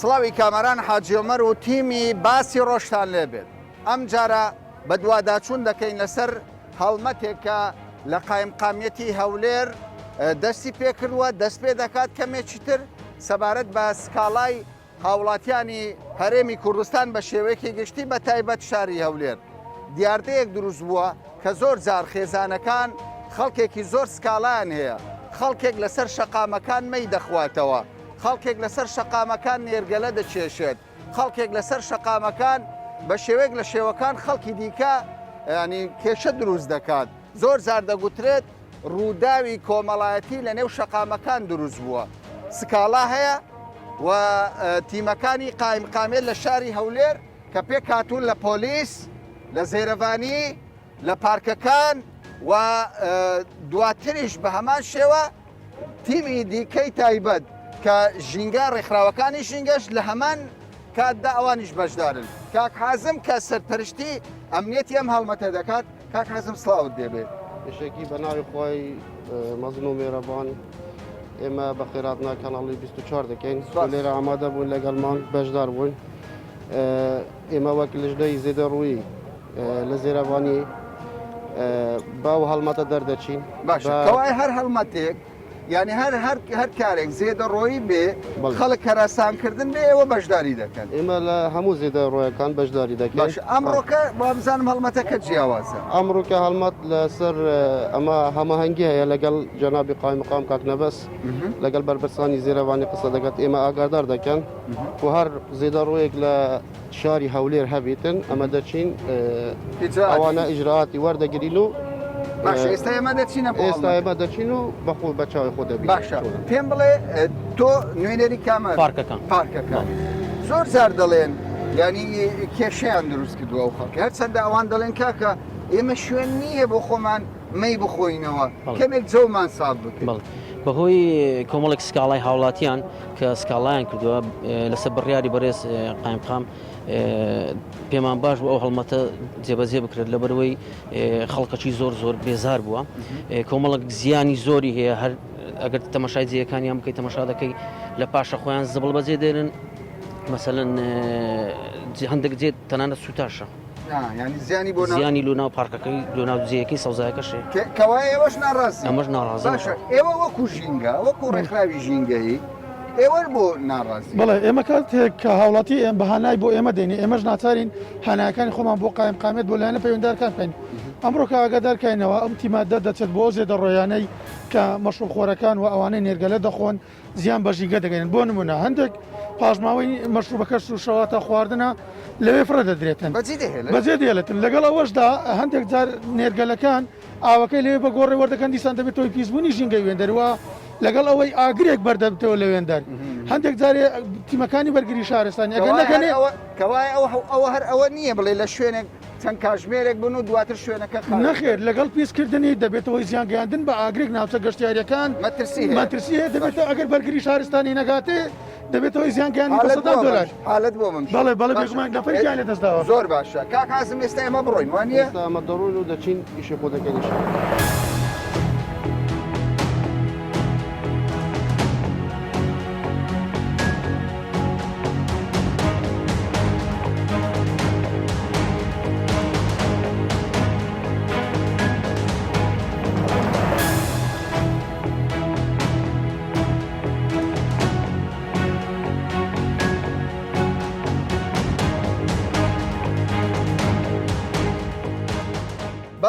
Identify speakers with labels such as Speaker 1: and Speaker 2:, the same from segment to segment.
Speaker 1: سڵاوی کامەران حاجی عومەر و تیمی باسی ڕۆژتان لێبێت. ئەمجارە بەدواداچوون دەکەین لەسەر هەڵمەتێک کە لە قایمقامیەتی هەولێر دەستی پێکردووە، دەست پێ دەکات کەمێکی تر سەبارەت بە سکاڵای هاوڵاتیانی هەرێمی کوردستان بە شێوەیەکی گشتی بە تایبەت شاری هەولێر دیاردەیەک دروست بووە کە زۆر جار خێزانەکان خەڵکێکی زۆر سکاڵایان هەیە خەڵکێک لەسەر شەقامەکان مەی دەخواتەوە خەڵکێک لەسەر شەقامەکان نێرگەلە دەکێشێت خەڵکێک لەسەر شەقامەکان بە شێوەیەک لە شێوەکان خەڵکی دیکە ینی کێشە دروست دەکات زۆر جار دەگوترێت ڕووداوی کۆمەڵایەتی لە نێو شەقامەکان دروست بووە سکاڵا هەیە و تیمەکانی قایمقامێت لە شاری هەولێر کە پێکهاتوون لە پۆلیس لە زێرەڤانی لە پارکەکان و دواتریش بە هەمان شێوە تیمی دیکەی تایبەت کە ژینگە ڕێکخراوەکانی ژینگەش لە هەمان کاتدا ئەوانیش بەشدارن کاک حازم کە سەرپەرشتی ئەمنیەتی ئەم هەڵمەتە دەکات کاک حازم سڵاوت لێبێت.
Speaker 2: پێشەکی بە ناوی خوای مەزن و مێرەبان ئێمە بە خێراتنا کەناڵی 24 دەکەین لێرە ئامادە بوون لەگەڵمان بەشدار بوون ئێمە وەک لژنەی زێدە ڕووی لە زێرەڤانی باو هەڵمەتە دەردەچین
Speaker 1: باشە کەوای هەر هەڵمەتێک یعنی هەر هەر هەر کارێک زێدە ڕۆیی بێ خەڵک هەراسانکردن بێ ئێوە بەشداری دەکەن
Speaker 2: ئێمە لە هەموو زێدە ڕۆیەکان بەشداری دەکەین
Speaker 1: باش ئەمڕۆکە وابزانم هەڵمەتەکە جیاوازە
Speaker 2: ئەمڕۆکە هەڵمەت لەسەر ئەمە هەماهەنگی هەیە لەگەڵ جەنابی قایمقام کاک نەبەز لەگەڵ بەرپرسانی زێرەوانی قسە دەکات ئێمە ئاگادار دەکەن و هەر زێدە ڕۆیەک لە شاری هەولێر هەبیتن ئەمە دەچین ئەوانە ئیجرائاتی وەردەگرین و
Speaker 1: باشە ئێستا ئێمە دەچینە
Speaker 2: ئێستا ئێمە دەچین و بەخۆ بە چاوی خۆ دەبین
Speaker 1: باشە پێم بڵێ تۆ نوێنەری کامە
Speaker 3: پارکەکان
Speaker 1: پارکەکان زۆر جار دەڵێن ینی کێشیان دروست کردووە و خەڵک هەرچەندە ئەوان دەڵێن کاکە ئێمە شوێن نییە بۆ خۆمان مەی بخۆینەوە کەمێک جەومان ساف بکەین.
Speaker 3: بەهۆی کۆمەڵێک سکاڵای هاوڵاتیان کە سکاڵایان کردووە لەسەر بڕیاری بەڕێز قایمقام پێمان باش بوو ئەو هەڵمەتە جێبەجێ بکرێت لەبەرەوەی خەڵکەکی زۆر زۆر بێزار بووە کۆمەڵک زیانی زۆری هەیە هەر ئەگەر تەماشای جێیەکانیان بکەیت تەماشا دەکەی لە پاشە خۆیان زبڵ بەجێ دێنن مەسەلەن هەندێک جێ تەنانەت سوتاشە
Speaker 1: یانی زیانی بۆ
Speaker 3: زیانی لۆ ناو پارکەکەی لۆ ناو جێیەکەی سەوزایەکەشێ
Speaker 1: کەوایە ئێوەش ناڕازی
Speaker 3: ئەمەش ناڕازی
Speaker 1: باشە ئێوە وەکو ژینگە وەکو ڕێکخراوی ژینگەیی ئێوە بۆ ناڕازی
Speaker 4: بەڵێ ئێمە کاتێک کە هاوڵاتی ئێم بەهانای بۆ ئێمە دێنی ئێمەش ناچارین هانایەکانی خۆمان بۆ قایم قامێت بۆ لایەنە پەیوەندارکان بکەین ئەمڕۆ کە ئاگادارکەینەوە ئەم تیمە دەردەچێت بۆ زێدەڕۆیانەی کە مەشروب خۆرەکان و ئەوانەی نێرگەلە دەخۆن زیان بە ژینگە دەگەیەنن، بۆ نموونە هەندێک پاشماوەی مەشروبەکە شووشەواتە خواردنە لەوێ فڕێ دەدرێتن بەجێ دێڵێتن، لەگەڵ ئەوەشدا هەندێک جار نێرگەلەکان ئاوەکەی لەوێ بە گۆڕێ وەردەکەن دیسان دەبێتەوە هۆی پیسبوونی ژینگەی وێندەر و لەگەڵ ئەوەی ئاگرێک بەردەبتەوە لە وێندەر هەندێک جارێ تیمەکانی بەرگری شارستانی ئەگەر نەکەنێ
Speaker 1: کەوایە ئەوە هەر ئەوە نییە بڵێ لە شوێنێک چەند کاژمێرێک بن و دواتر شوێنەکە خاوێن
Speaker 4: نەخێر لەگەڵ پیسکردنی دەبێتە هۆی زیانگەیاندن بە ئاگرێک ناوچە گەشتیارییەکان
Speaker 1: مەترسی هەیە.
Speaker 4: مەترسی هەیە دەبێتە ئەگەر بەرگری شارستانی نەگاتێ دەبێتە هۆی زیانگەیاندنی بە
Speaker 1: حالەت
Speaker 4: سەدان
Speaker 1: بۆ
Speaker 4: دۆلار.
Speaker 1: حالەت بۆ بەم
Speaker 4: بەڵێ بەڵێ
Speaker 1: باشە.
Speaker 4: بێگومان نەفەر گیان لەدەست داوە.
Speaker 1: زۆر باشە کاک عازم ئێستا ئێمە بڕۆین وانییە؟
Speaker 2: ئێستا ئەمە دەڕۆین و دەچین ئیشی خۆ دەکەین ان شاء اللە.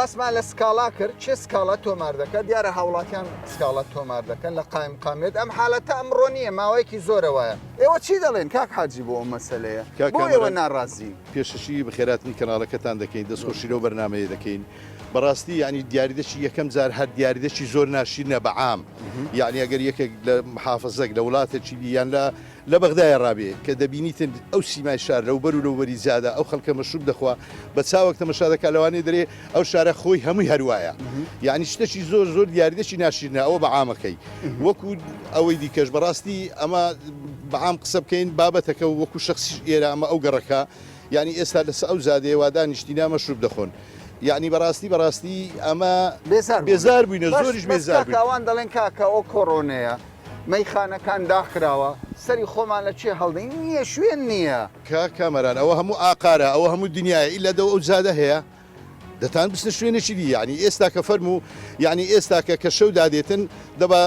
Speaker 1: باسمان لە سکاڵا کرد چێ سکاڵا تۆمار دەکات دیارە هاوڵاتیان سکاڵا تۆمار دەکەن لە قایم قامێت ئەم حالەتە ئەمڕۆ نییە ماوەیەکی زۆرە وایە ئێوە چی دەڵێن کاک حاجی بۆ ئەو مەسەلەیە بۆ ئێوە ناڕازین؟
Speaker 5: پێشەکی بەخێراتنی کەناڵەکەتان دەکەین دەستخۆشی لەو بەرنامەیە دەکەین بەڕاستی یعنی دیاریدەکی یەکەم جار هەر دیاریدەکی زۆر ناشیرنە بە عام یعنی ئەگەر یەکێک لە محافزەک لە وڵاتێکی بی یان لە لە بەغدایە ڕابێ کە دەبینیتن ئەو سیمای شار لەوبەر و لەوبەری زیادە ئەو خەڵکە مەشروب دەخوا بە چاوەک تەمەشا دەکا لەوانەیە دەرێ ئەو شارە خۆی هەمووی هەروایە یعنی شتێکی زۆر زۆر دیاریدەکی ناشیرنە ئەوە بە عامەکەی وەکو ئەوەی دیکەش بەڕاستی ئەمە بەعام قسە بکەین بابەتەکە وەکو شخصیش ئێرە ئەمە ئەو گەڕەکە یعنی ئێستا لەسە ئەو زادەیە وا دانیشتینە مەشروب دەخۆن یعنی بەڕاستی بەڕاستی ئەمە
Speaker 1: بێزار
Speaker 5: بێزار بووینە زۆریش بێزار بووین
Speaker 1: ئەوان دەڵێن کاکە ئەو کۆرۆنەیە. مەیخانەکان داخراوە سەری خۆمان لە چێ هەڵدەین نییە شوێن نییە.
Speaker 5: کاک کامەران ئەوە هەموو ئاقارە ئەوە هەموو دنیایە ئیلا دەو ئەو جادە هەیە دەتان بچنە شوێنێکی دی یعنی ئێستا کە فەرموو یعنی ئێستا کە کە شەو دادێتن دەبا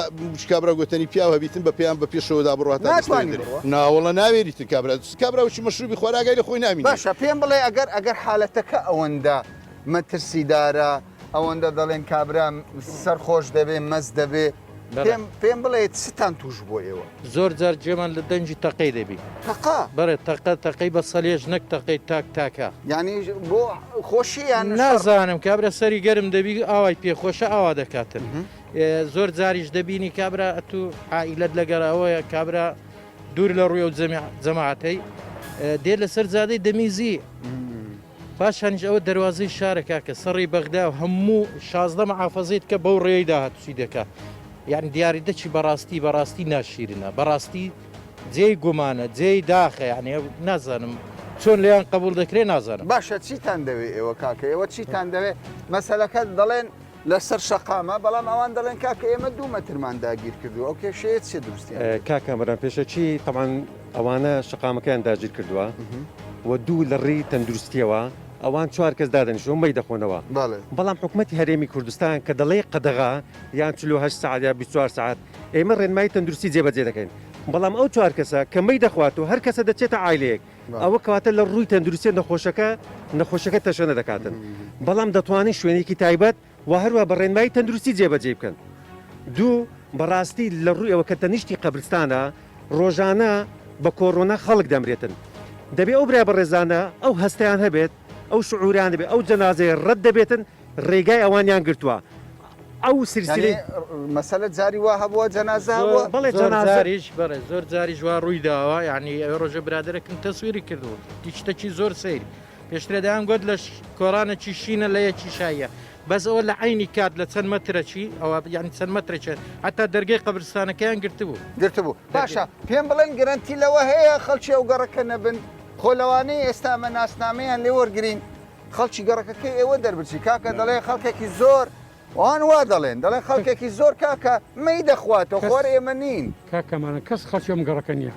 Speaker 5: کابرا گوتنی پیاو هەبیتن بە پێیان بە پێشەوەدا بڕات
Speaker 1: ناتوانانی بڕوا
Speaker 5: ناوەڵە ناوێریتن کابرا کابرا وچی مەشروبی خۆراگای لە خۆی نامینێ
Speaker 1: باشە پێم بڵێ ئەگەر ئەگەر حالەتەکە ئەوەندە مەترسیدارە ئەوەندە دەڵێن کابرا سەرخۆش دەبێ مەست دەبێ پێم پێم بڵێ چتان توش بۆ ئێوە؟
Speaker 6: زۆر جار گوێمان لە دەنگی تەقەی دەبی.
Speaker 1: تەقە؟
Speaker 6: بەڵێ تەقە تەقەی بە سەلێژ نەک تەقەی تاک تاکە.
Speaker 1: یانی بۆ خۆشی یان شەڕ؟
Speaker 6: نازانم کابرا سەری گەرم دەبی ئاوای پێ خۆشە ئاوا دەکاتن. زۆر جاریش دەبینی کابرا ئەتوو عائیلەت لەگەڵ ئەوەیە کابرا دوور لە ڕووی ئەو جەماعەتەی دێ لەسەر جادەی دەمیزی. پاشانیش ئەوە دەروازەی شارە کاکە سەڕی بەغدا و هەموو 16 محافەزەیت کە بەو ڕێی داهاتوچی دەکا یعنی دیاریدەچی بەڕاستی بەڕاستی ناشیرنە بەڕاستی جێی گومانە جێی داخە یعنی نازانم چۆن لێیان قبول دەکرێ نازانم.
Speaker 1: باشە چیتان دەوێ ئێوە کاکە ئێوە چیتان دەوێ مەسەلەکە دەڵێن لەسەر شەقامە بەڵام ئەوان دەڵێن کاکە ئێمە دوو مەترمان داگیر کردووە ئەو کێشەیە چیە دروستیان کردووە؟
Speaker 7: کاک کامەران پێشەکی تەبعەن ئەوانە شەقامەکەیان داگیر کردووە و دوو لە ڕێی تەندروستیەوە ئەوان چوار کەس دادەنیشن و مەی دەخۆنەوە بەڵام حکومەتی هەرێمی کوردستان کە دەڵێ قەدەغە یان 48 سەعات یا 24 سەعات ئێمە ڕێنمایی تەندروستی جێبەجێ دەکەین بەڵام ئەو چوار کەسە کە مەی دەخوات و هەر کەسە دەچێتە عایلەیەک ئەوە کەواتە لە ڕووی تەندروستیە نەخۆشەکە نەخۆشەکە تەشەنە دەکاتن بەڵام دەتوانین شوێنێکی تایبەت و هەروە بە ڕێنمایی تەندروستی جێبەجێی بکەن دوو بەڕاستی لە ڕووی ئەوە کە تەنیشتی قەبرستانە ڕۆژانە بە کۆرۆنا خەڵک دەمرێتن دەبێ ئەو برا بەڕێزانە ئەو هەستیان هەبێت ئەو شعوریان هەبێت ئەو جەنازەیە ڕەت دەبێتن ڕێگای ئەوانیان گرتووە ئەو سلسلەی.
Speaker 1: مەسەلە جاری وا هەبووە جەنازە هەبووە؟
Speaker 7: بەڵێ جەنازە.
Speaker 6: زۆر جاریش بەڵێ زۆر جاریش وا ڕووی داوە یعنی ئەوێ ڕۆژە برادەرەکم تەسویری کردووە شتەکی زۆر سەیر پێشترێ دەیان گوت لە کۆرانەکی شینە لە یەکی شایە بەس ئەوە لە عینی کات لە چەند مەترەکی ئەوە یعنی چەند مەترێکە هەتا دەرگەی قەبرستانەکەیان گرتبوو
Speaker 1: گرتبوو باشە پێم بڵێن گرەنتی لەوە هەیە خەڵکی ئەو گەڕەکە نەبن خۆ لەوانەیە ئێستا ئەمە ناسنامەیان لێ وەرگین خەڵکی گەڕەکەکەی ئێوە دەربچی کاکە دەڵێ خەڵکێکی زۆر وان وا دەڵێن دەڵێن خەڵکێکی زۆر کاکە مەی دەخواتەوە خۆر ئێمە نین.
Speaker 8: کاک کامەران کەس خەڵکی ئەم گەڕەکە نییە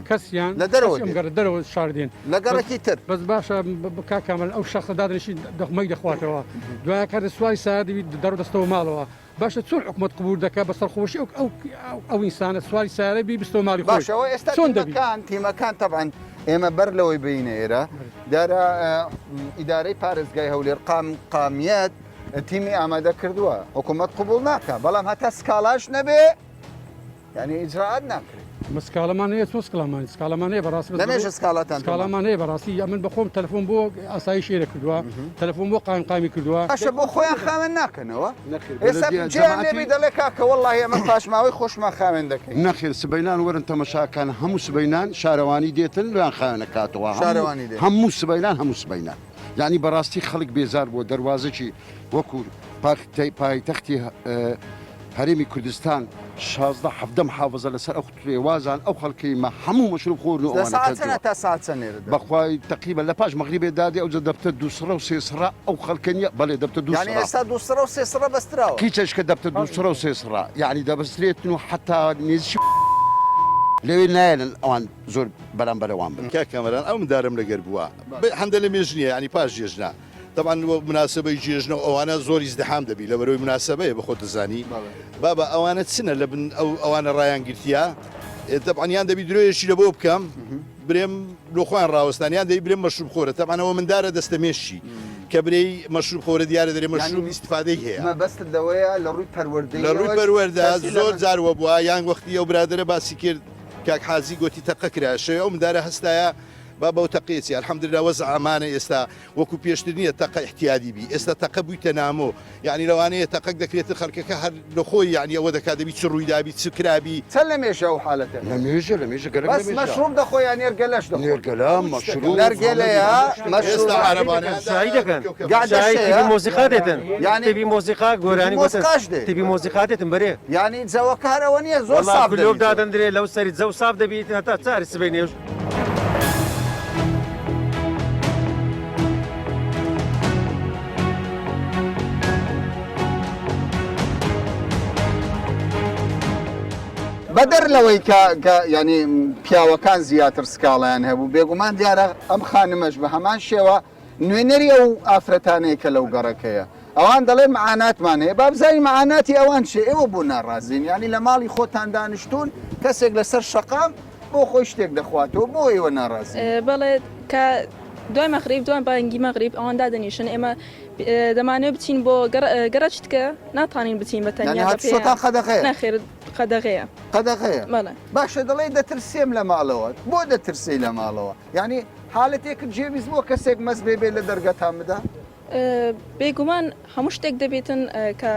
Speaker 8: کەسیان
Speaker 1: لە دەرەوە
Speaker 8: ئەم گەڕە دەرەوە شار دێن
Speaker 1: لە گەڕەکی تر
Speaker 8: بەس باشە کاک کامەران ئەو شەخسە دادنیشی مەی دەخواتەوە دوای کاتێ سواری سایە دەبی دەڕۆ دەستەوە ماڵەوە باشە چۆن حکومەت قبول دەکات بە سەرخۆشی ئەو ئەو ئەو ئینسانە سواری سیارە بی بستەوە ماڵی خۆی
Speaker 1: باشە ئەوە ئێستا
Speaker 8: چۆن دەبی
Speaker 1: تیمەکان تیمەکان تەبعەن ئێمە بەر لەوەی بینە ئێرە دیارە ئیدارەی پارێزگای هەولێر قام قامیەت تیمی ئامادە کردووە حکوومەت قبول ناکە بەڵام هەتا سکاڵاش نەبێ یانی ئیجرائات ناکرێت.
Speaker 8: ئەمە سکاڵەمان هەیە چۆن سکڵامان سکاڵەمان هەیە بەڕاستی بەس
Speaker 1: لەمێژە سکاڵاتان تۆمار
Speaker 8: سکاڵامان هەیە بەڕاستی ئەمن بەخۆم تەلەفۆن بۆ ئاسایش ئێرە کردووە تەلەفۆن بۆ قایمقامی کردووە.
Speaker 1: باشە بۆ خۆیان خاوێن ناکەنەوە
Speaker 9: نەخێر
Speaker 1: ئێستا
Speaker 9: بەلەدیە
Speaker 1: جێیان لێ
Speaker 9: جەماعەتی
Speaker 1: بی دەڵێ کاکە وەڵاهی ئەمە پاشماوەی خۆشمان خاوێن دەکەین.
Speaker 9: نەخێر سبەینان وەرن تەمەشاکەن هەموو سبەینان شارەوانی دێتن لۆیان خاوێن ئەکاتەوە هەموو
Speaker 1: شارەوانی دێت.
Speaker 9: هەموو سبەینان هەموو سبەینان یانی بەڕاستی خەڵک بێزار بووە دەروازەکی وەکو پایتەختی هەرێمی کوردستان 16 حەڤدە محافزە لەسەر ئەو ڕێوازان ئەو خەڵکەی مە هەموو مەشروب خۆرن و
Speaker 1: لە
Speaker 9: ئەوانە
Speaker 1: ساعت
Speaker 9: کەس
Speaker 1: چەنە تا ساعت چەند لێرە دەبن؟
Speaker 9: بەخوای تەقریبا لە پاش مەغریبێ دادێ ئەوجە دەبتە دوو سڕە و سێ سڕە ئەو خەڵکە نیە بەڵێ دەبتە دوو
Speaker 1: یانی
Speaker 9: سڕە
Speaker 1: ئێستا دوو سڕە و سێ سڕە بەستراوە؟
Speaker 9: کیچەش کە دەبتە دوو سڕە و سێ سڕە یانی دەبەسترێتن و حەتا نێزیکی لەوێ نایەنن ئەوان زۆر بەرامبەر ئەوان بن.
Speaker 5: کاک کامەران ئەو مندارەم لەگەر بووە هەندە لە مێژ نیە یانی پاش جێژنە تەبعەن مناسەبەی جێژنە و ئەوانە زۆر ئیزدحام دەبی لەبەرەوەی مناسەبەیە بەخۆت دەزانی بابە ئەوانە چنە لە بن ئەو ئەوانە ڕایان گرتیە تەبعەن یان دەبی درۆیەکی لە بۆ بکەم برێم لۆ خۆیان ڕاوەستان یان دەی برێم مەشروب خۆرە تەبعەن ئەوە مندارە دەستە مێشکی کە برێی مەشروب خۆرە دیارە دەرێ مەشروب ئیستفادەی هەیە
Speaker 1: مەبەستت لەوەیە لە ڕووی پەروەردەیەوە
Speaker 5: لە ڕووی پەروەردە زۆر جار وەبووە یان وەختی ئەو برادەرە باسی کرد کاک حاجی گۆتی تەقە کرا شەوێ ئەو مندارە هەستایە با بەو تەقەیە چی الحمدللە وەزع ئەمانە ئێستا وەکو پێشتر نییە تەقە ئیحتیادی بی ئێستا تەقە بوویتە نامۆ یعنی لەوانەیە تەقەک دەکرێتن خەڵکەکە هەر لەخۆی یعنی ئەوە دەکات دەبی چ ڕوویدابی چ کرابی.
Speaker 1: چەند لە مێژە ئەو حالەتە
Speaker 9: لە مێژە لە مێژە گەلەک
Speaker 1: بەس
Speaker 9: لە مێژە.
Speaker 1: مەشروب دەخۆ یا نێرگەلەش دەخۆ؟
Speaker 9: نێرگەلە مەشروب
Speaker 1: نەرگێلەیە مەشروب
Speaker 5: ئێستا عەرەبانەیان
Speaker 7: شایی دەکەن
Speaker 1: گەعدەش
Speaker 7: شایی
Speaker 1: هەیە
Speaker 7: تیپی مۆسیقا دێتن
Speaker 1: یعنی
Speaker 7: تیپی مۆسیقا گۆرانی گۆتن
Speaker 1: مۆسیقاش دێ
Speaker 7: تیپی مۆسیقا دێتن بەرێ
Speaker 1: یعنی جەوەکە هەر ئەوە نییە زۆر
Speaker 7: وەڵا
Speaker 1: ساف
Speaker 7: کلۆب
Speaker 1: دەبیتەوە.
Speaker 7: دادەندرێ لەو سەری جەو ساف دەبیت هەتا چاری سبەینێش.
Speaker 1: بەدەر لەوەی کە کە یانی پیاوەکان زیاتر سکاڵایان هەبوو بێگومان دیارە ئەم خانمەش بە هەمان شێوە نوێنەری ئەو ئافرەتانەیە کە لەو گەڕەکەیە ئەوان دەڵێن معاناتمان هەیە با بزانین معاناتی ئەوان چیە ئێوە بۆ ناڕازین یانی لە ماڵی خۆتان دانیشتوون کەسێک لەسەر شەقام بۆ خۆی شتێک دەخواتەوە بۆ ئێوە ناڕازین؟
Speaker 10: بەڵێ کە دوای مەغریب دوای بانگی مەغریب ئەوان دادەنیشن ئێمە دەمانەوێت بچین بۆ گەڕەکی تکە ناتوانین بچین بە تەنیا
Speaker 1: یانی هاتوچۆتان قەدەغەیە؟
Speaker 10: نەخێر قەدەغەیە.
Speaker 1: قەدەغەیە؟
Speaker 10: بەڵێ.
Speaker 1: باشە دەڵێی دەترسێم لە ماڵەوە بۆ دەترسێی لە ماڵەوە؟ یانی حالەتێکت جێویست بووە کەسێک مەست بێ بێ لە دەرگەتان بدا؟
Speaker 10: بێگومان هەموو شتێک دەبێتن کە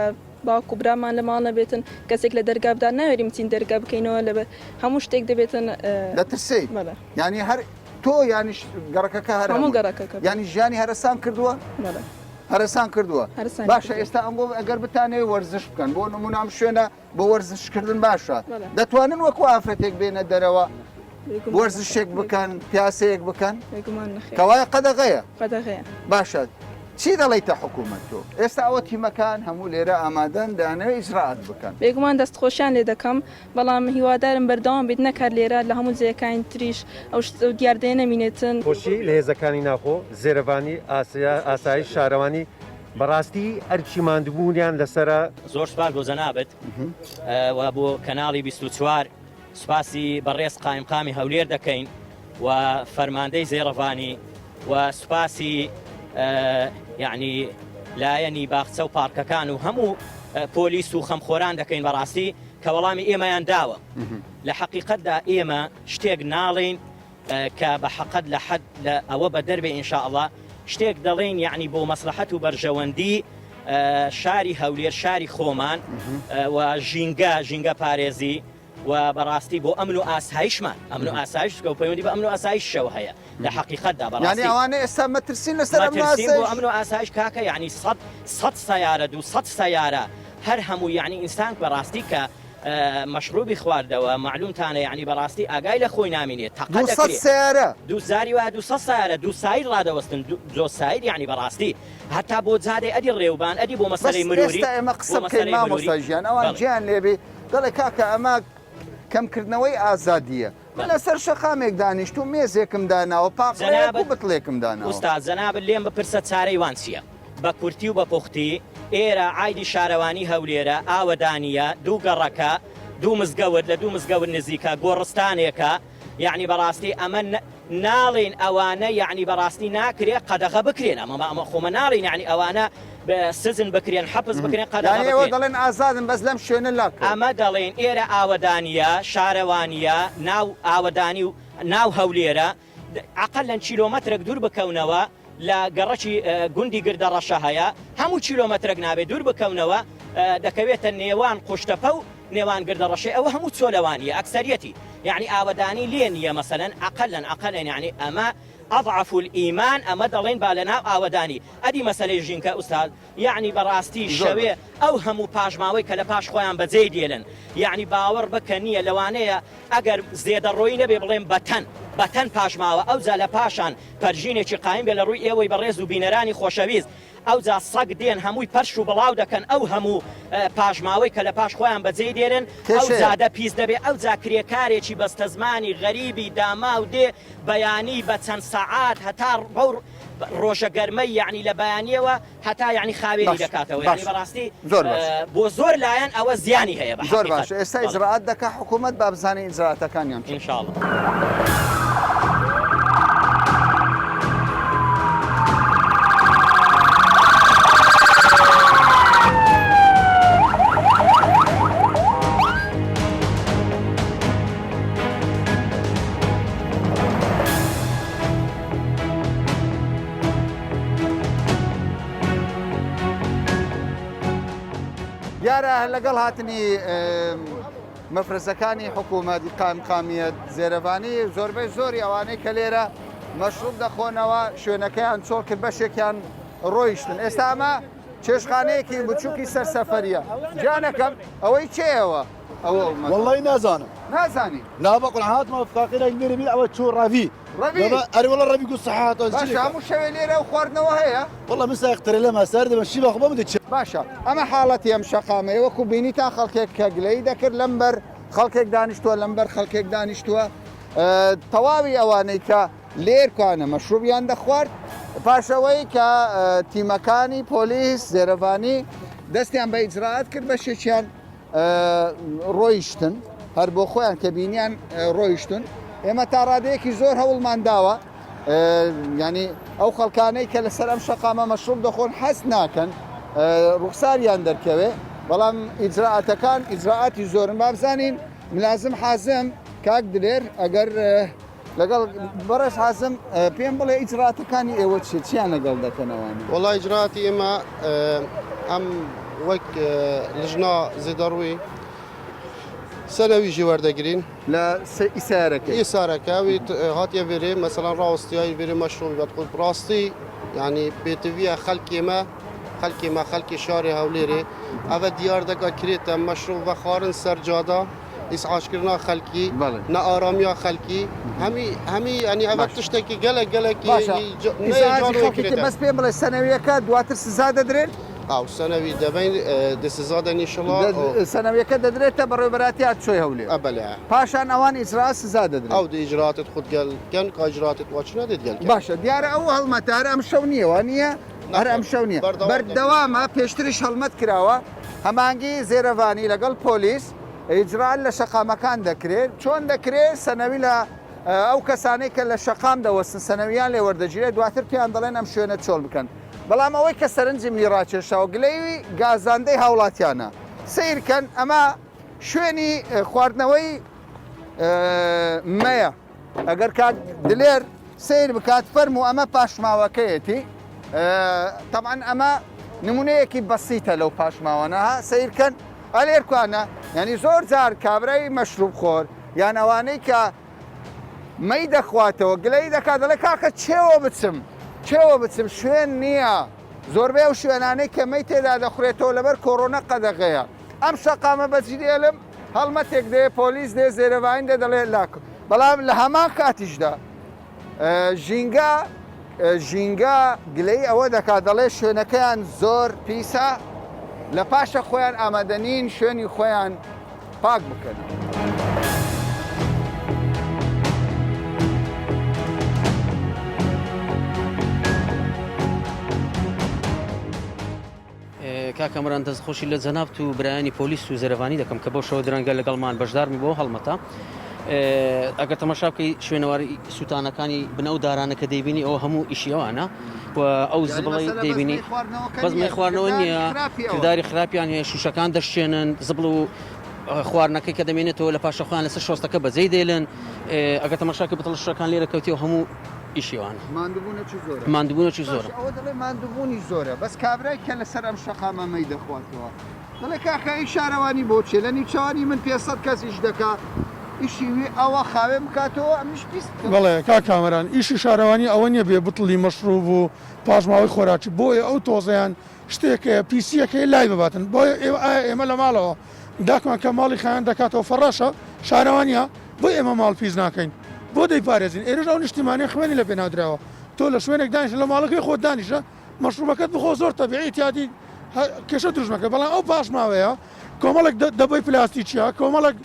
Speaker 10: باوک و برامان لە ماڵ نەبێتن کەسێک لە دەرگا بدا ناوێرین بچین دەرگا بکەینەوە لەبەر هەموو شتێک دەبێتن.
Speaker 1: دەترسێی؟
Speaker 10: بەڵێ.
Speaker 1: یانی هەر تۆ یانیش گەڕەکەکە هەر
Speaker 10: هەموو گەڕەکەکە.
Speaker 1: یانی ژیانی هەرەسان کردووە؟
Speaker 10: بەڵێ.
Speaker 1: هەرەسان کردووە؟
Speaker 10: هەرەسانی
Speaker 1: باشە
Speaker 10: کردووە.
Speaker 1: ئێستا ئەمڕۆ ئەگەر بتانەوێ وەرزش بکەن بۆ نموونە ئەم شوێنە بۆ وەرزشکردن باشە
Speaker 10: بەڵێ.
Speaker 1: دەتوانن وەکو ئافرەتێک بێنە دەرەوە
Speaker 10: بێگومان
Speaker 1: وەرزشێک بکەن پیاسەیەک بکەن؟
Speaker 10: بێگومان نەخێر.
Speaker 1: کەوایە قەدەغەیە؟
Speaker 10: قەدەغەیە.
Speaker 1: باشە چی دەڵێیتە حکوومەت تۆ؟ ئێستا ئەوە تیمەکان هەموو لێرە ئامادەن دەیانەوێ ئیجرائات بکەن.
Speaker 10: بێگومان دەستخۆشیان لێ دەکەم بەڵام هیوادارم بەردەوام بیت نەک هەر لێرە لە هەموو جێیەکانی تریش ئەو دیاردەیە نەمینێتن.
Speaker 7: خۆشی لە هێزەکانی ناوخۆ، زێرەڤانی، ئاسایش، شارەوانی بەڕاستی ئەرکی ماندووبوونیان لەسەرە.
Speaker 11: زۆر سوپاس بۆ جەنابت و بۆ کەناڵی 24 سوپاسی بەڕێز قایمقامی هەولێر دەکەین و فەرماندەی زێڕەڤانی و سوپاسی یعنی لایەنی باخچە و پارکەکان و هەموو پۆلیس و خەمخۆران دەکەین بەڕاستی کە وەڵامی ئێمەیان داوە لە حەقیقەتدا ئێمە شتێک ناڵێین کە بە حەقەت لە حەد لە ئەوە بە دەربێ ئینشاءڵا شتێک دەڵێین یعنی بۆ مەسلحەت و بەرژەوەندی شاری هەولێر شاری خۆمان و ژینگە ژینگە پارێزی و بەڕاستی بۆ ئەمن و ئاسایشمان ئەمن و ئاسایش چکە و پەیوەندی بە ئەمن و ئاسایشەوە هەیە لە حەقیقەتدا
Speaker 1: یانی
Speaker 11: بەڕاستی
Speaker 1: ئەوانە ئێستا مەترسین لەسەر ئەمن و
Speaker 11: مەترسین بۆ
Speaker 1: ئاسایش؟
Speaker 11: ئەمن و ئاسایش کاکە یانی سەد سەد سەیارە دووسەد سەیارە هەر هەموو یانی ئینسان بەڕاستی کە مەشروبی خواردەوە مەعلومتانە یانی بەڕاستی ئاگای لە خۆی نامینێ تەقە
Speaker 1: 200
Speaker 11: دەکرێ
Speaker 1: سەیارە؟
Speaker 11: دوو جاری وایە 200 سەیارە دوو سایر ڕادەوەستن دوو جۆ سایر یانی بەڕاستی هەتا بۆ جادەی ئەدی ڕێوبان ئەدی بۆ
Speaker 1: بەس
Speaker 11: مەسەلەی مروری
Speaker 1: ئێستا ئێمە
Speaker 11: بۆ
Speaker 1: قسە بکەین
Speaker 11: مەسەلەی مروری
Speaker 1: مامۆستا ژیان ئەوان
Speaker 11: بەڵێ.
Speaker 1: گیان لێبێ دەڵێ کاکە ئەمە کەمکردنەوەی ئازادییە. من لەسەر شەقامێک دانیشتووم مێزێکم داناوە پاقلەیەک و
Speaker 11: جەنابت
Speaker 1: بتڵێکم داناوە.
Speaker 11: ئوستاز جەنابت لێم بپرسە چارەی وان چیە؟ بە کورتی و بە پوختی، ئێرە عایدی شارەوانی هەولێرە، ئاوەدانییە، دوو گەڕەکە، دوو مزگەوت لە دوو مزگەوت نزیکە، گۆڕستانێکە، یەعنی بەڕاستی ئەمە ناڵێین ئەوانە یەعنی بەڕاستی ناکرێ قەدەغە بکرێن ئەمە ئەمە خۆمە ناڵێین یەعنی ئەوانە سجن بکرێن حەپس بکرێن قەدەغە
Speaker 1: یانی ئێوە
Speaker 11: بکرێن.
Speaker 1: دەڵێن ئازادن بەس لەم شوێنە لاکەون.
Speaker 11: ئەمە دەڵێین ئێرە ئاوەدانییە، شارەوانییە، ناو ئاوەدانی و ناو هەولێرە، ئەقەلەن کیلۆمەترێک دوور بکەونەوە لە گەڕەکی گوندی گردەڕەشە هەیە، هەموو کیلۆمەترێک نابێت دوور بکەونەوە دەکەوێتە نێوان قوشتەپە و نێوان گردەڕەشەی ئەوە هەموو چۆلەوانیە ئەکسەریەتی یەعنی ئاوەدانی لێ نیە مەسەلەن ئەقەلەن ئەقەلەن یەعنی ئەمە اضعف الایمان ئەمە دەڵێن با لەناو ئاوەدانی ئەدی مەسەلەی ژینکە ئوستاز یەعنی بەڕاستی
Speaker 1: زۆر
Speaker 11: شەوێ
Speaker 1: باش.
Speaker 11: ئەو هەموو پاشماوەی کە لە پاش خۆیان بەجێی دێلن یەعنی باوەڕ بکە نیە لەوانەیە ئەگەر زێدەڕۆیی نەبێ بڵێم بە تەن بە تەن پاشماوە ئەوجا لە پاشان پەرژینێکی قایم بێ لە ڕووی ئێوەی بەڕێز و بینەرانی خۆشەویست ئەوجا سەگ دێن هەمووی پەرش و بڵاو دەکەن ئەو هەموو پاشماوەی کە لە پاش خۆیان بەجێی دێنن ئەو
Speaker 1: کێشەیە.
Speaker 11: جادە پیس دەبێ ئەوجا کرێکارێکی بەستەزمانی غەریبی داماو دێ بەیانی بە چەند سەعات هەتا بەو ڕۆژە گەرمەی یەعنی لە بەیانیەوە هەتا یەعنی خاوێنی
Speaker 1: باش
Speaker 11: دەکاتەوە یەعنی
Speaker 1: باش
Speaker 11: بەڕاستی
Speaker 1: زۆر باش.
Speaker 11: بۆ زۆر لایەن ئەوە زیانی هەیە بە
Speaker 1: زۆر
Speaker 11: حەقیقەت
Speaker 1: باشە ئێستا
Speaker 11: بەڵێ.
Speaker 1: ئیجرائات دەکا حکوومەت با بزانین ئیجرائاتەکانیان چۆنە.
Speaker 11: ان شاء اللە.
Speaker 1: دیارە لەگەڵ هاتنی مەفرەزەکانی حکوومەت قایمقامیەت زێرەڤانی زۆربەی زۆری ئەوانەی کە لێرە مەشروب دەخۆنەوە شوێنەکەیان چۆڵ کرد بەشێکیان ڕۆیشتن ئێستا ئەمە چێشخانەیەکی بچووکی سەر سەفەریە جانەکەم ئەوەی چێەوە ئەوە
Speaker 12: والله نازانم
Speaker 1: نازانی
Speaker 12: نا بەقول هاتمە فاقیرێک لێرە بی ئەوە چوو ڕەوی
Speaker 1: ڕەوی
Speaker 12: ئەرێ وەڵا ڕەوی گوت سەحات
Speaker 1: باشە هەموو شەوێ لێرە و خواردنەوە هەیە
Speaker 12: وەڵا من سایق ترێلەمە سەر دەبم شی بەخۆ بەم دەچێ
Speaker 1: باشە ئەمە حاڵەتی ئەم شەقامەیە وەکو بینیتان خەڵکێک کە گلەیی دەکرد لەم بەر. خەڵکێک دانیشتووە لەمبەر خەڵکێک دانیشتووە تەواوی ئەوانەی کە لێرکانە مەشروبیان دەخوارد پاشەوەی کە تیمەکانی پۆلیس زێرەڤانی دەستیان بە ئیجرائات کرد بەشێکیان ڕۆیشتن هەر بۆ خۆیان کە بینیان ڕۆیشتن ئێمە تا ڕادەیەکی زۆر هەوڵمان داوە ینی ئەو خەڵکانەی کە لەسەر ئەم شەقامە مەشروب دەخۆن حەز ناکەن ڕوخساریان دەرکەوێ بەڵام ئیجرائاتەکان ئیجرائاتی زۆرن بابزانین ملازم حازم کاک دلێر ئەگەر لەگەڵ بەڕێز حازم پێم بڵێ ئیجراتەکانی ئێوە چیە چیان لەگەڵ دەکەنەوە؟
Speaker 2: وەڵا ئیجراتی ئێمە ئەم وەک لژنا زێدەڕووی سەرەویژی وەردەگرین
Speaker 1: لە ئیسارەکە
Speaker 2: ئیسارەکە وی هاتیە ڤێرێ مەسەڵەن ڕاوەستیای ڤێرێ مەشروبی بەد خۆ ڕاستی یعنی پێتویە خەلکی مە خەلکی مە خەلکی شاری هەولێرێ ئەوە دیار دەکا کرێتە مەشروب وەخوارن سەر جادا ئیزعاجکردنا خەلکی نائارامییا خەلکی هەمی هەمی یعنی ئەوە تشتێکی گەلەک گەلەکی
Speaker 1: باشە ئیزعاجی خەڵکی کرد بەس پێم بڵێ سەنەویەکە دواتر سزا دەدرێن؟
Speaker 2: ئاو سەنەوی دەبین دە سزا دەن ئینشەڵا
Speaker 1: سەنەویەکە دەدرێتە بەڕێوەبەرایەتی هاتوچۆی هەولێر
Speaker 2: بەلێ
Speaker 1: پاشان ئەوان ئیجرائات سزا دەدرێن
Speaker 2: ئەو دە ئیجرائاتت خود گەل کەن کا ئیجرائاتت وا چ نەدێت گەل کەن
Speaker 1: باشە دیارە ئەو هەڵمەتە هەر ئەمشەو نییە وا نییە؟ هەر ئەمشەو نییە بەردەوامە پێشتریش هەڵمەت کراوە هەمانگی زێرەڤانی لەگەڵ پۆلیس ئیجرائات لە شەقامەکان دەکرێت چۆن دەکرێت سەنەوی لە ئەو کەسانەی کە لە شەقام دەوەستن سەنەویان لێ وەردەگیرێت دواتر پێیان دەڵێن ئەم شوێنە چۆڵ بکەن بەڵام ئەوەی کە سەرنجی منی ڕاکێشاوە گلەیی گازاندەی هاوڵاتیانە سەیرکەن ئەمە شوێنی خواردنەوەی مەیە ئەگەر کاک دلێر سەیر بکات فەرموو ئەمە پاشماوەکەیەتی تەبعەن ئەمە نمونەیەکی بەسیتە لەو پاشماوانە ها سەیرکەن ئەلێرکوانە یعنی زۆر جار کابرای مەشروب خۆر یان ئەوانەی کە مەی دەخواتەوە گلەی دەکات دەڵێ کاکە چێوە بچم چێوە بچم شوێن نییە زۆربەی ئەو شوێنانەی کە مەی تێدا دەخورێتەوە لەبەر کۆرۆنا قەدەغەیە ئەم شەقامە بەجدێلم هەڵمەتێک دێ پۆلیس دێ زێرەڤانی دێ دەڵێ لاک بەڵام لە هەمان کاتیشدا ژینگە ژینگە گلەی ئەوە دەکات دەڵێ شوێنەکەیان زۆر پیسە لە پاشە خۆیان ئامادەنین شوێنی خۆیان پاک بکەنەوە.
Speaker 3: کاک کامەران دەست خۆشی لە جەنابت و برایانی پۆلیس و زێرەڤانی دەکەم کە بەو شەوە درەنگە لەگەڵمان بەشداربن بۆ هەڵمەتە ئەگەر تەماشا بکەی شوێنەواری سووتانەکانی بنەو دارانە کە دەیبینی ئەوە هەموو ئیشی ئەوانە و ئەو زبڵی دەیبینی بەس مەی خواردنەوە نییە کرداری خراپیان هەیە شوشەکان دەشێنن زبڵ و خواردنەکەی کە دەمێنێتەوە لە پاشە خۆیان لەسەر شۆستەکە بەجێی دێلن ئەگەر تەماشاکە بتڵ شوشەکان لێرە کەوتی و هەموو ئیشی ئەوانە.
Speaker 1: ماندووبوونێکی زۆرە.
Speaker 3: ماندووبوونێکی زۆرە.
Speaker 1: باشە ئەوە دەڵێ ماندووبوونی زۆرە بەس کابرای کە لەسەر ئەم شەقامە مەی دەخواتەوە دەڵێ کاکە ئەی شارەوانی بۆ چیە لە نیوچەوانی من 500 کەس ئیش دەکا ئیشی وی ئەوە خاوێن بکاتەوە ئەمنیش پیس بکەم.
Speaker 4: بەڵێ کاک کامەران ئیشی شارەوانی ئەوە نیە بێ بتڵی مەشروب و پاشماوەی خۆراکی بۆیە ئەو تۆزەیان شتێک هەیە پیسیەک هەیە لای بباتن بۆیە ئێوە ئایا ئێمە لە ماڵەوە داکمان کە ماڵی خایەن دەکاتەوە فەڕاشە شارەوانیە بۆ ئێمە ماڵ پیس ناکەین بۆ دەیپارێزین ئێرەش ئەو نیشتیمانەی خوێنی لە پێناو دراوە تۆ لە شوێنێک دانیشە لە ماڵەکەی خۆت دانیشە مەشروبەکەت بخۆ زۆر تەبیعی تیادی کێشە دروست مەکە بەڵام ئەو پاشماوەیە کۆمەڵێک دەبەی پلاستیکیە کۆمەڵێک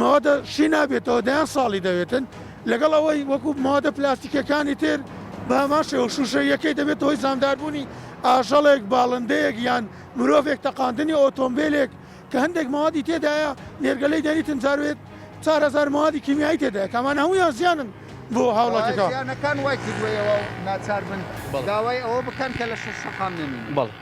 Speaker 4: مەوادە شی نابێتەوە دەیان ساڵی دەوێتن لەگەڵ ئەوەی وەکو مەوادە پلاستیکیەکانی تر بە هەمان شێوە شوشەییەکەی دەبێتە هۆی زامداربوونی ئاژەڵێک باڵندەیەک یان مرۆڤێک تەقاندنی ئۆتۆمبیلێک کە هەندێک مەوادی تێدایە نێرگەلەی دەنیتن جاروێت 4000 مەوادی کیمیایی تێدایە کامان هەموویان زیانن بۆ هاوڵاتیەکان.
Speaker 1: زیانەکان وای کردووە ئێوە ناچار بن داوای ئەوە بکەن کە لە شەقام نەمینن.
Speaker 3: بەڵێ.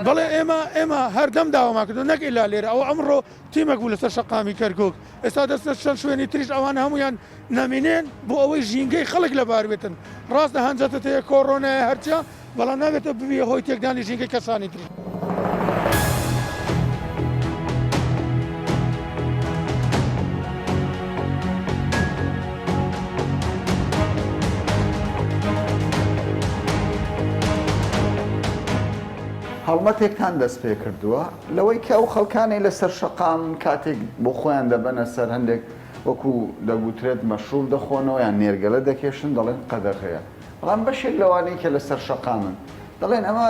Speaker 4: بەڵێ ئێمە ئێمە هەردەم داوامان کردووە نەک ئیلا لێرە ئەوە ئەمڕۆ تیمێک بوو لەسەر شەقامی کەرکوک، ئێستا دەچنە چەند شوێنی تریش ئەوان هەموویان نەمینێن بۆ ئەوەی ژینگەی خەڵک لەبار بێتن، ڕاستە هەنجەتت هەیە کۆڕۆنایە هەرچیە، بەڵام نابێتە ببیە هۆی تێکدانی ژینگەی کەسانی تریش.
Speaker 1: هەڵمەتێکتان دەستپێکردووە لەوەی کە ئەو خەڵکانەی لەسەر شەقامن کاتێک بۆ خۆیان دەبەنە سەر هەندێک وەکو دەگوترێت مەشروب دەخۆنەوە یان نێرگەلە دەکێشن دەڵێن قەدەغەیە بەڵام بەشێک لەوانەی کە لەسەر شەقامن دەڵێن ئەمە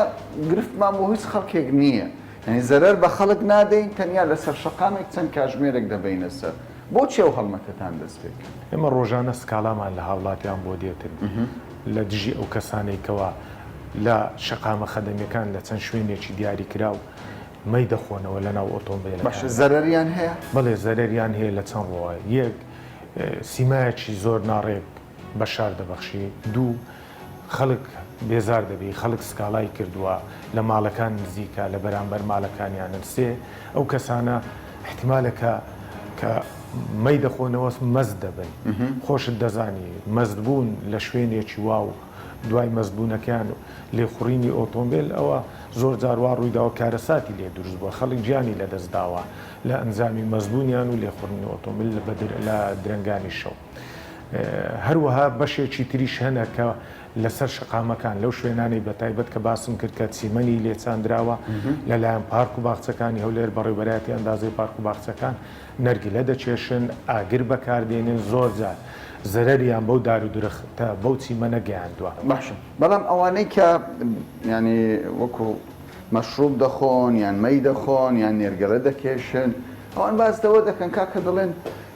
Speaker 1: گرفتمان بۆ هیچ خەڵکێک نییە. یانی زەرەر بە خەڵک نادەین تەنیا لەسەر شەقامێک چەند کاژمێرێک دەبەینە سەر. بۆچی ئەو هەڵمەتەتان دەست پێ کرد؟
Speaker 13: ئێمە ڕۆژانە سکاڵامان لە هاوڵاتیان بۆ دێتن لە دژی ئەو کەسانەی کەوا لە شەقامە خەدەمیەکان لە چەند شوێنێکی دیاریکراو مەی دەخۆنەوە لە ناو
Speaker 1: باشە
Speaker 13: ئۆتۆمبێلەکانیان.
Speaker 1: زەرەریان هەیە؟
Speaker 13: بەڵێ زەرەریان هەیە لە چەند ڕووەوە، یەک، سیمایەکی زۆر ناڕێک بە شار دەبەخشی، دوو، خەڵک بێزار دەبی، خەڵک سکاڵای کردووە، لە ماڵەکان نزیکە، لە بەرامبەر مالەکانیانن، سێ، ئەو کەسانە ئیحتیمالە کە کە مەی دەخۆنەوە مەست دەبن، خۆشت دەزانی مەست بوون لە شوێنێکی وا و دوای مەست بوونەکەیان لێخوڕینی ئۆتۆمبێل ئەوە زۆر جار وا ڕوویداوە کارەساتی لێ دروست بووە، خەڵک گیانی لەدەست داوە لە ئەنجامی مەست بوونیان و لێخوڕینی ئۆتۆمبێل لە درەنگانی شەو. هەروەها بەشێکی تریش هەنە کە لەسەر شەقامەکان لەو شوێنانەی بەتایبەت کە باسم کرد کە چیمەنی لێ چاندراوە لەلایەن پارک و باخچەکانی هەولێر بەڕێوبەرایەتی ئەندازەی پارک و باخچەکان نەرگیلە دەکێشن ئاگر بەکاردێنن زۆر جار زەرەریان بەو دار و درەختە بەو چیمەنە گەیاندوە.
Speaker 1: باشە بەڵام ئەوانەی کە یانی وەکو مەشروب دەخۆن یان مەی دەخۆن یان نێرگەلە دەکێشن ئەوان باس لەوە دەکەن کاکە دەڵێن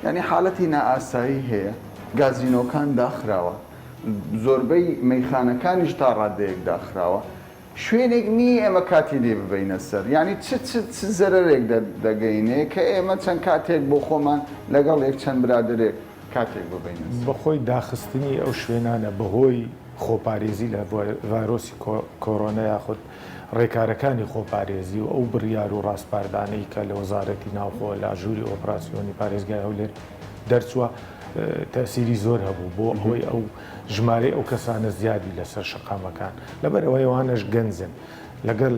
Speaker 1: یانی حالەتی نائاسایی هەیە گازینۆکان داخراوە زۆربەی مەیخانەکانیش تا ڕادەیەک داخراوە شوێنێک نییە ئێمە کاتی لێ ببەینە سەر یانی چ چ چ زەرەرێک دەگەینێ کە ئێمە چەند کاتێک بۆ خۆمان لەگەڵ یەک چەند برادەرێک کاتێک ببەینە سەر.
Speaker 13: بەخۆی داخستنی ئەو شوێنانە بەهۆی خۆپارێزی لە ڤایرۆسی کۆرۆنا یاخود ڕێکارەکانی خۆپارێزی و ئەو بڕیار و ڕاسپاردانەی کە لە وەزارەتی ناوخۆ لە ژووری ئۆپراسیۆنی پارێزگای هەولێر دەرچووە تەسیری زۆر هەبوو بۆ ئەوەی ئەو ژمارەی ئەو کەسانە زیادی لەسەر شەقامەکان لەبەر ئەوەی ئەوانەش گەنجن لەگەڵ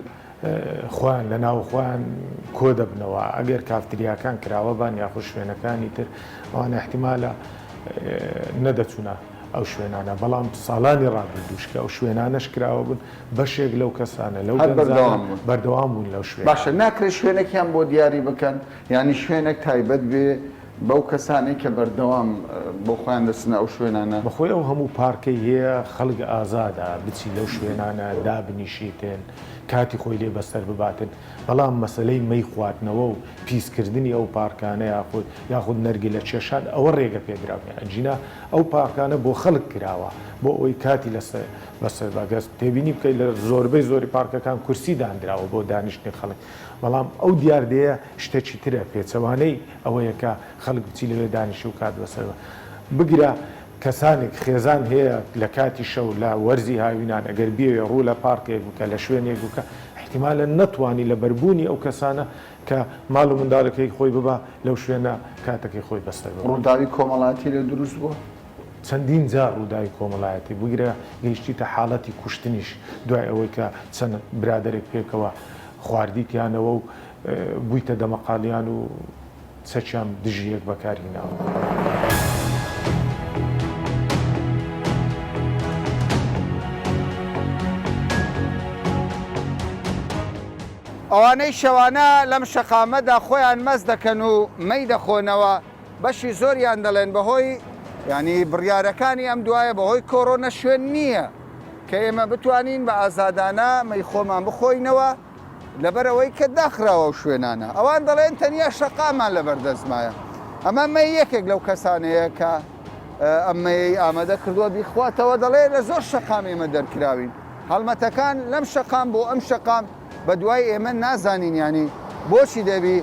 Speaker 13: خۆیان لە ناو خۆیان کۆ دەبنەوە ئەگەر کافتریاکان کراوە بان یاخود شوێنەکانی تر ئەوان احتیمالە نەدەچوونە ئەو شوێنانە بەڵام ساڵانی ڕابردووش کە ئەو شوێنانەش کراوە بوون بەشێک لەو کەسانە لەو
Speaker 1: هەر بەردەوام بوون.
Speaker 13: بەردەوام بوون لەو شوێنانە.
Speaker 1: باشە ناکرێت شوێنێکیان بۆ دیاری بکەن یانی شوێنێک تایبەت بێ بەو کەسانەی کە بەردەوام بۆ خۆیان دەچنە ئەو شوێنانە؟
Speaker 13: بەخۆی ئەو هەموو پارکەی هەیە خەڵک ئازادە بچی لەو شوێنانە دابنیشیتن کاتی خۆی لێ بەسەر بباتن بەڵام مەسەلەی مەی خواردنەوە و پیس کردنی ئەو پارکانە یاخود یاخود نەرگیلە کێشان ئەوە ڕێگە پێدراو نیە ئەگینا ئەو پارکانە بۆ خەڵک کراوە بۆ ئەوەی کاتی لەسەر بەسەر بە گەر تێبینی بکەیت لە زۆربەی زۆری پارکەکان کورسی داندراوە بۆ دانیشتنی خەڵک بەڵام ئەو دیاردەیە شتێکی ترە پێچەوانەی ئەوەیە کە خەڵک بچی لەوێ دانیشی و کات بەسەر بگرە کەسانێک خێزان هەیە لە کاتی شەو لە وەرزی هاوینان ئەگەر بیەوێ ڕوو لە پارکێک بکە لە شوێنێک بکە ئیحتیمالە نەتوانی لە بەربوونی ئەو کەسانە کە ماڵ و منداڵەکەی خۆی ببا لەو شوێنە کاتەکەی خۆی بەسەر ببا.
Speaker 1: ڕووداوی کۆمەڵایەتی لێ دروست بووە؟
Speaker 13: چەندین جار ڕووداوی کۆمەڵایەتی، بگرە گەیشتیتە حاڵەتی کوشتنیش دوای ئەوەی کە چەند برادەرێک پێکەوە خواردیتیانەوە و بوویتە دەمەقاڵیان و چەکیان دژی یەک بەکارهیناوە.
Speaker 1: ئەوانەی شەوانە لەم شەقامەدا خۆیان مەست دەکەن و مەی دەخۆنەوە، بەشی زۆریان دەڵێن بەهۆی یانی بڕیارەکانی ئەم دوایە بەهۆی کۆرۆنە شوێن نییە کە ئێمە بتوانین بە ئازادانە مەی خۆمان بخۆینەوە لەبەرئەوەی کە داخراوە ئەو شوێنانە ئەوان دەڵێن تەنیا شەقامان لەبەردەستمایە ئەمە مەی یەکێک لەو کەسانەیە کە ئەم مەیەی ئامادە کردووە بیخواتەوە دەڵێ لە زۆر شەقام ئێمە دەرکراوین هەڵمەتەکان لەم شەقام بۆ ئەم شەقام بە دوای ئێمە نازانین یانی بۆچی دەبی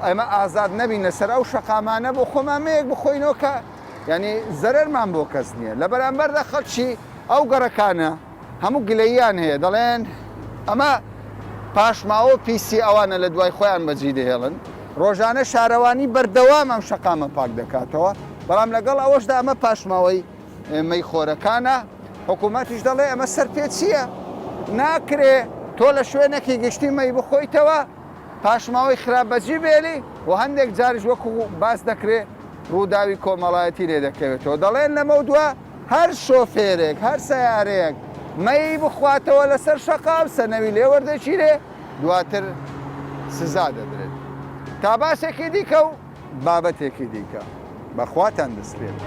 Speaker 1: ئێمە ئازاد نەبین لەسەر ئەو شەقامانە بۆ خۆمان مەیەک بخۆینەوە کە یانی زەرەرمان بۆ کەس نییە لە بەرامبەردا خەڵکی ئەو گەڕەکانە هەموو گلەییان هەیە دەڵێن ئەمە پاشماوە و پیسی ئەوانە لە دوای خۆیان بەجی دەهێڵن ڕۆژانە شارەوانی بەردەوام ئەم شەقامە پاک دەکاتەوە بەڵام لەگەڵ ئەوەشدا ئەمە پاشماوەی مەیخۆرەکانە، حکوومەتیش دەڵێ ئەمە سەرپێچییە، ناکرێ تۆ لە شوێنێکی گشتی مەی بخۆیتەوە، پاشماوەی خراپ بەجی بێلی و هەندێک جاریش وەکو باس دەکرێ ڕووداوی کۆمەڵایەتی لێ دەکەوێتەوە. دەڵێن لەمەودوا هەر شۆفێرێک، هەر سەیارەیەک مەی بخواتەوە لەسەر شەقام سەنەوی لێ وەردەگیرێ، دواتر سزا دەدرێت. تا باسێکی دیکە و بابەتێکی دیکە. بە خواتان دەسپێرم.